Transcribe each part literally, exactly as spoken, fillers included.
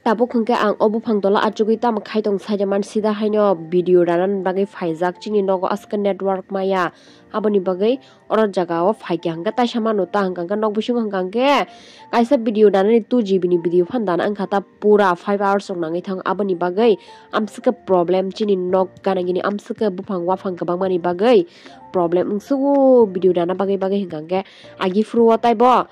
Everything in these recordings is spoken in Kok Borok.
Tabuk hwnkhe ang o buphang tola achugwi tamo khai tong saida man sida haino video ranani bagwi phaijak chini nogo aske network maya. Aboni bagwi oro jaga o phaikha hwnkhe taisa mano ta hwnkha hwnkhe nok bisingo hwnkha hwnkhe kaisa video ranani two G B ni video phan dana wngkha ta pura five hours rok nangwi thango aboni bagwi amswkhe problem chini nok gana gini amswkhe buphang waphang kwbangmani bagwi problem wngsugo video rana bagwi bagwi hwnkha hwnkhe agi phuru o taibo.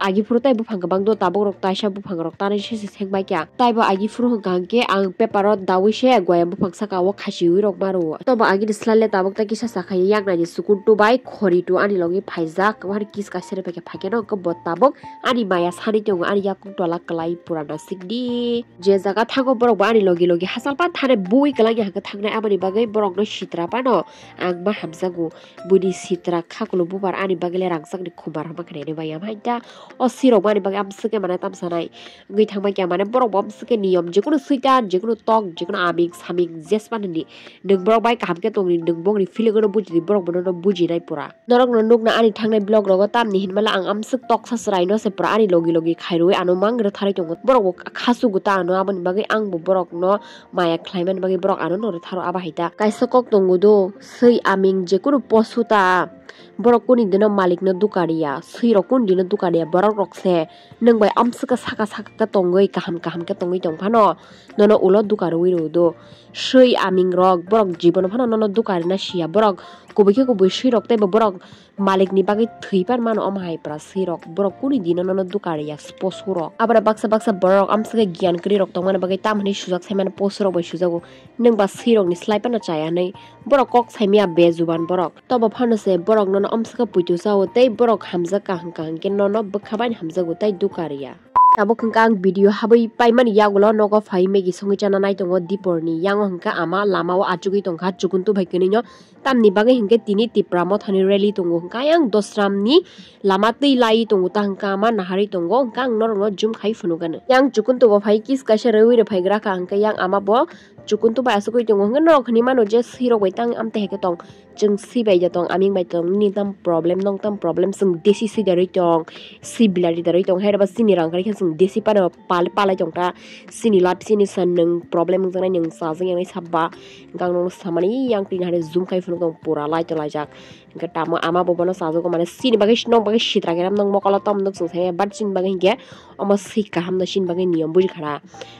Agi phuru tai buphang kwbang do, tabuk rok taisa buphang rok tanwi sese seng bai kya. Taibo agi phuru hwnkha hwnkhe ang paper o dawi se goya buphang saka o khasiwi rok maro. Tobo agini slai le tabuk tai kisa sakha yaknai ni sukun tu bai khori tu ani logi phaijak. Wahar kis kaisa re paikha phaikhe no hwnkhe bo tabuk ani maya sani tongo ani yakung tola kwlai purana sikdi. Je jaga thango borok bo ani logi logi hachal pa thane bui kwlangya hwnkhe thangnai aboni bagwi borok no sitra pano ang ma hamjago. Buini sitra khakulo bubar ani bagwi le rangchakni khumar hwnba khe rene bai ya. Hai da o sirok ani bagwi amswkhe mane tamsanai wngwi thangbai khe mane borok bo amswkhe niyom jekunu switan jekunu tok jekunu aming saming jesmani ni nwng borok bai kaham khe tongni nwng bongni feeling no bujidi borok bono no bujinai pura. Norok no nukna ani thangnai vlog rogo tamni hinmale ang amswk toksa chwrai no se pura ani logi logi khairwi ano mang rwtharwi tongo borok bo khasu guta ano aboni bagwi ang bo borok no maya khlaimani bagwi borok ano no rwtharo abo hai ta. Kaisa kok tongo do, swi aming jekunu posu ta, borok kuni dino malik no dukariya, swi rok kuni dino dukariya, borok rok se nwng bai amswkhe saka saka khe tongwi kaham kaham khe tongwi tong phano nono ulo dukarwi rw do. Swi aming rok borok jibono phano nono dukarina siya, borok kubui khe kubui swi rok teibo borok malik ni bagwi thwi pan mano omo hai pura swi rok borok kuni dino nono dukariya posu rok. Aboni baksa baksa borok amswkhe giyan kwrwi rok tongmani bagwi tamhinwi sujak sai mano posu rok bai sujago. Nwng ba swi rok ni slai phano chaya hinwi borok kok saimaya bejuban borok. Tobo phano se borok nono amswkhe puitu chao tei borok hamjak kaham kaham khe nono bwkha bai hamjago tei dukariya. Tabuk hwnkha ang video habwi paimani yagulo nogo phai Maggie songwi chana nai tongo diporni yango hwnkha ama lama o achugwi tongkha chukuntu bai kwnwi no. Tamni bagwi hinkhe tini Tipra Mothani rally tongo hwnkha ayang Dosramni lama twi lai tongo ta hwnkha ama naharwi tongo hwnkha ang norokno zoom khai phunukgano. Yang chukuntu bo phai kis kaisa rewi rwphaigra kha hwnkhe yang ama bo chukuntu bai asugwi tongo hwnkhe norok hinwi mano je swirok bai tang amtwi hai khe tong chwng swi bai da tong aming bai tong nini tam problem nong tam problem chwng desi swi da rwi tong swi bilari da rwi tong hai rwba chini rang kari khe chwng desi pano pal palai tong ta chini lab chini sa nwng problem wngjaknai nwng chajak yangnai sabba. Hwnkhe ang nono samani yang tini hari zoom khai phunuk tong pura light o laijak. Hwnkhe tamo ama bo bono chajago mane chini bagwi nok bagwi sitra khe nok mokolo tom nuk chwng thangya but chini bagwi hinkhe omo swi kaham no chini bagwi niyom buji khana.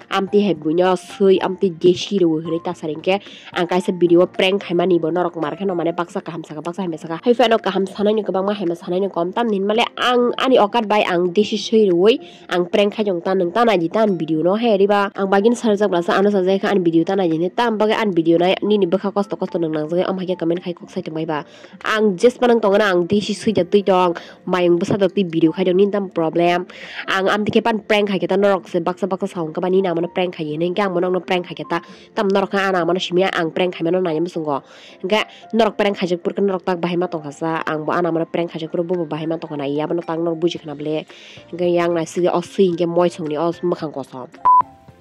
Amtwi hai buino swi amtwi desi rw hinwi ta sari hinkhe ang kaisa video o prank khaimani bo norok mar kheno mane baksa kaham saka baksa hamya saka hai phano kaham sanai no kwbangma hamya sanai no kom tamni hinmale ang ani okat bai ang desi swi rwui. Ang prank khai jong ta nwng ta naidi ta ang video no he riba ang bagin sarjak blasa ano sajai kha ang video ta naidi hinwi ta ang bagwi ang video nai nini bwkha kosto kosto nwng nangjagwi omo hai khe comment khai kok sai tongbai ba ang jesma nang tongna ang desi swi da twi tong mayung bwsa da twi video khai jong nini tam problem ang amtwi khe pan prank khai khe ta norok se baksa baksa sa hwnkha ba nini amano prank khai hinwi hwnkhe ang bo nokno prank khai khe ta tam norok kha ano amano simi ang prank khai mano nai muchungo hwnkhe norok prank khaijak purkhe norok tak bahai ma tongkha sa ang bo ano amano prank khaijak puro bobo bahai ma tongkha nai abono tak norok buji khna ble. Hingke yang nai sigi o sui hingke moi songni o mwkhang kosom.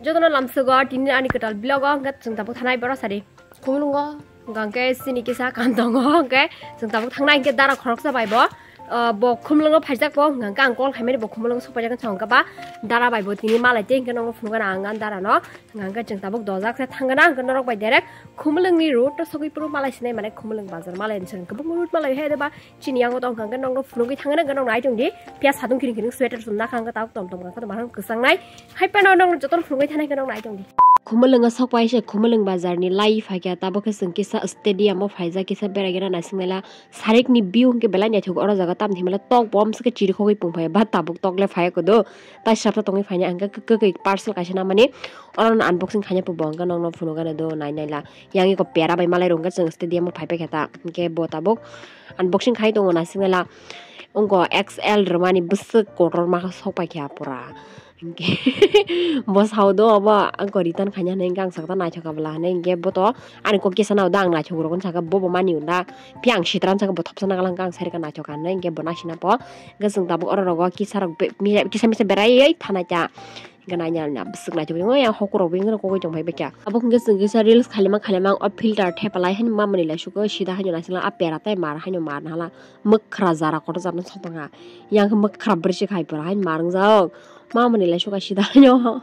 Jotono lamsogo tini ani kwtal vlog o hingke chwng tabuk thanai borok sadi. Khumulungo hingke sini kisa kan tongo hingke chwng tabuk thangnai hingke dara khoroksa bai bo. Ah, bo khumulungo phaijak bo hingke ang call khaimani bo khumulungo sok paijak wngkha ba dara bai bo tini malai tei hingke nokno phunukgana ang dara no. Hingke chwng tabuk dojak se thangna hingke norok bai direct khumulungni road to sogwi puro malai sinai mane khumulung bazar malai ni song kebang road malai hai de ba. Chini yango tong kha hwnkhe nokno phunugwi thangna hwnkhe nokno ai tongdi. Phiya satung kiring kiring sweater chumna kha hwnkhe tabuk tom tom kha hwnkhe kwchang nai. Hai phano nokno jotono phunugwi thangna hwnkhe nokno ai tongdi. Khumulwngo sok pai se Khumulwng bazar ni lai phai kha tabuk khe chwng kisa stadium o phaijak kisa berai gana naising mela sarik ni view hwnkhe belai naithok oro jaga tamni himla tok bo amswkhe chirikhogwi pung phai ba tabuk tok le phai kodo tai sabsa tongwi phaina hwnkhe kwkwi parcel kaisa namani oro no unboxing khaina phubo hwnkhe nokno phunugana do nai nai la. Yang eko pera bai malai rok hwnkhe chwng stadium o phai paikha ta. Hwnkhe bo tabuk unboxing khai tongo naisingla. Wngkha X L rwmani bwswk kotorma sok paikha pura. Hwnkhe bo sao do obo wngkha return khaina hinwi hwnkhe ang sakha naithok kha bwla hinwi hwnkhe bo to ani kok kisa nao da ang naithok rwgwno sakha bobo mani hwnda. Phiya ang sitra sakha bo thopsa nang lang ang sai rwkha naithok kha hinwi hwnkhe bo naisina po. Hwnkhe chwng tabuk oro rogo kisa rok be-, kisa misa beraiwi thanai ta. Hingke nai nai na bwswk naithok tongo yang hokurok bo wngkha kogoi tongphai baikha. Abo hingke chwng kisa reels khailima khailima o filter thepalai haino mamani laisugo sida haino naisingla a pera tei mar haino mar nahala mwkhra jara kotor jara sok tongkha. Yang khe mwkhra bwrwi se khai pura haino mar wngjak. Mamani lai suka sida yo.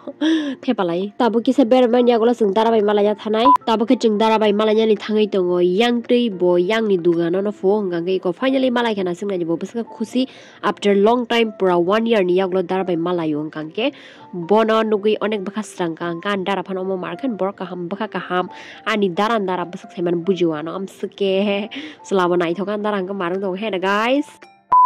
Thepalai. Tabuk kisa bermani yagulo chwng dara bai malaina thanai. Tabuk khe chwng dara bai malainani thangwi tongo. Yang twi bo yangni dugano no phuo hwnkha hwnkhe iko finally malai khana chwngnaini bo bwswkha khusi. After long time pura one year ni yagulo dara bai malaio hwnkha hwnkhe bono nugwi onek bwkha swrang ka hwnkha ani dara phano omo mar khe borok kaham bwkha kaham ani dara dara bwswk saimano bujio ano amswk khe chwla bo naithok ani dara hwnkhe mar wng tongo he guys.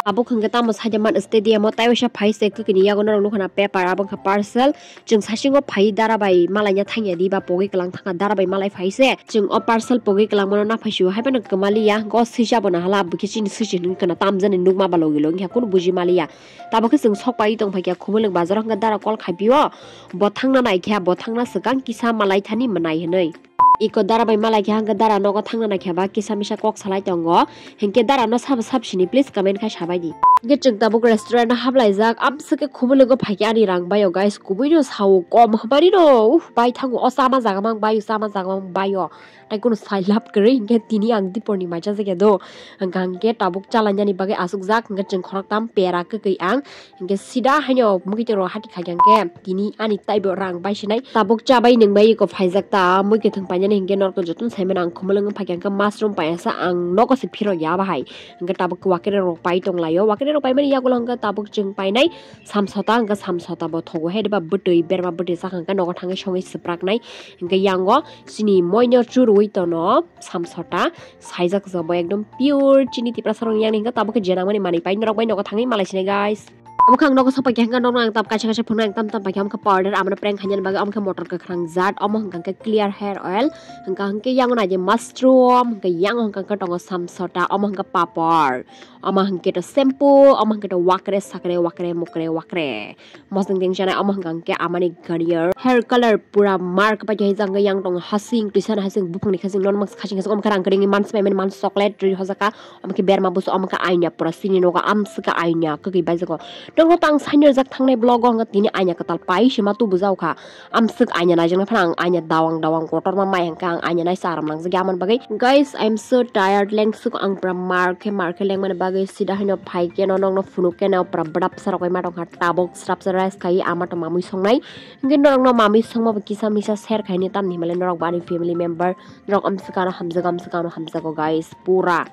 Abo hwnkhe tamo saida man stadium o tei waisa phai se kwkwi ni yago norok nukha na paper abo wngkha parcel. Chwng sasingo phai dara bai malaina thangya di ba pogwi kwlang thangkha dara bai malai phai se. Chwng o parcel pogwi kwlangmano naphai sio haiphano kwmaliya go sisa bo nahala bwkhe chini sisi hwnwi khwna tamjani nukma ba logi logi khe kunu buji maliya. Tabuk khe chwng sok pai tong phaikha Khumulwng bazar hwnkhe dara call khaipio bo thangna naikha bo thangna swkang kisa malai thani mwnai hwnwi. Iko dara bai malai khe hwnkhe dara nogo thangna naikha ba kisa misa kok salai tongo. Hinkhe dara no sabo sab sini please comment khai sabai di. Hinkhe chwng tabuk restaurant o hablaijak amswk khe Khumulwngo phaikhe ani rang baio guys kubui no sao kom hamari no uh bai thango o chama jaga mang baio chama jaga mang baio. Tai kunu sai lab kwrwi hinkhe tini ang dipor ni macha jagya do. Hwnkha hinkhe tabuk chalainani bagwi asukjak hinkhe chwng khoroktham pera kwkwi ang. Hinkhe sida haino mukitwrok hati khaikha hinkhe tini ani taibo rang baisinai tabuk chabai nwngbai eko phaijak ta mui kwthwng painani hinkhe norok jotono saimano ang Khumulwng wng phaikha hinkhe mushroom paiyasa ang nogo se phirok ya bahai hinkhe tabuk wakere rok pai tonglaio wakere rok paimani yagulo hinkhe tabuk chwng painai samsota hinkhe samsota bo thogo he diba bwtwi berma bwtwi chakha hinkhe nogo thangwi songwi swpraknai hinkhe yango chini moino churwi tono samsota saijak jabo ekdom pure chini tiprasa rok yang hinkhe tabuk khe jenangmani manwi pai norok bai nogo thangwi malai sinai guys. Omo khe ang nogo sopai khe hwnkha nokno ang tam kaisa kaisa phunuknai ang tam tam paikha omo khe powder amo no prank khainani bagwi omo khe motor kwkhwrang jat omo hwnkha khe clear hair oil hwnkha hwnkhe yango naidi mushroom hwnkhe yango hwnkha hwnkhe tongo samsota omo hwnkha papor omo hwnkhe to shampoo omo hwnkhe to wakre sakre wakre mukre wakre mosong ding chanai omo hwnkha hwnkhe amani garnier hair color pura mark pai khe hwnjak hwnkhe yang tongo hasing twi sana hasing buphang ni khasing nono mangsa khasing khasing omo khe rang kwrwngwi mansa paimani mansa chocolate rwi hojaka. Omo khe berma busu omo khe aina pura chini nogo amswk khe aina kwkwi baijago. Tongo tang saini rijak thangnai vlog o hwnkhe tini aina kwtal pai se ma tubujago kha. Amswk aina naijaknai phano ang aina dawang dawang kotorma mai hwnkhe ang aina naisa aram nangjak ya amoni bagwi. Guys, I am so tired, lengsuk ang pura mar khe mar khe lengmani bagwi sida haino phai khe no nokno phunuk khe no pura bwdapsa rok bai ma tongkha tabuk srapsa rest khai ama tong mamui songnai. Hinkhe norokno mamui songma bo kisa misa share khaini tamni himale norok bo ani family member. Norok amswk ano hamjago amswk ano hamjago guys pura.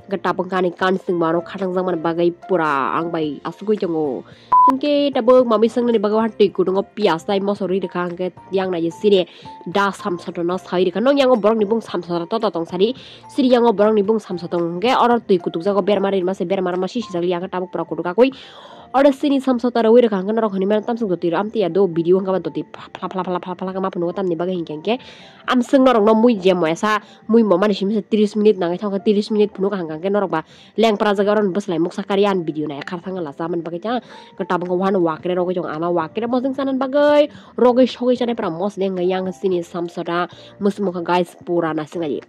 Hwnkhe tabuk kani kan singmo ano khatangjakmani bagwi pura ang bai asugwi tongo. Hwnkhe tabuk mamui swngnani bagwi wahan twi kutungo piyaj tai moso rwi rwkha hwnkhe yang naidi sini da samsota no sawi rwkha. Nokyango borokni bung samsota tota tong sadi siri yango borokni bung samsota tong hwnkhe oro twi kutukjago berma rima se berma rima sisijak liya hwnkhe tabuk pura kutuk akwi. Oro sini samsota rwi rwkha hwnkhe norok hinwi mano tamsok doti rw amtwi ya do video hwnkhe ba doti phla phla phla phla phla khe ma phunukgo tamni bagwi hinkhe hinkhe. Amswk norokno mui je moyasa mui mo mani simi se tris minute nangwi thangkha tris minute phunukha hwnkha hwnkhe norok ba lengpra jagwi oro bwslai muksa kari ani video nai khar thangla chamani bagwi ta tabuk wahano wakre rogwi tongo ama wakre mosdeng chanani bagwi rogwi sogwi chanai pura mosdeng yang sini samsota mwswk mukha guys pura nasingai.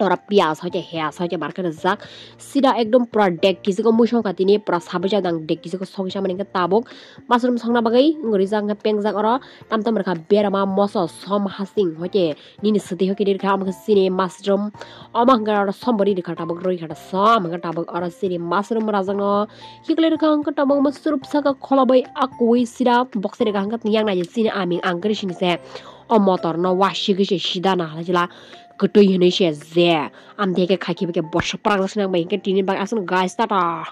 Ora piyaj hoite heyaj hoite bar khe rijak sida ekdom pura dek kijigo mui songkha tini pura sabui jadang dek kijigo sogwi chamani hwnkhe tabuk mushroom songna bagwi wng rijak hwnkhe pengjak oro tam tam rwkha berama moso som hasing hoite nini swtwi hoike ri rwkha omo khe chini mushroom omo hwnkhe oro som bo ri rwkha tabuk rwi kha som hwnkhe tabuk oro chini mushroom rajakno hiklai rwkha hwnkhe tabuk mushroom saka kholabai akui sida bokse rwkha hwnkhe yang naidi chini aming ang khe sini se o motor no wasigwi se sida na halai sila. Kwtwi hinwi se je. Amtwi khe khai khibi khe borsa prak jak sinang bai hinkhe tini bak aswk guys tata.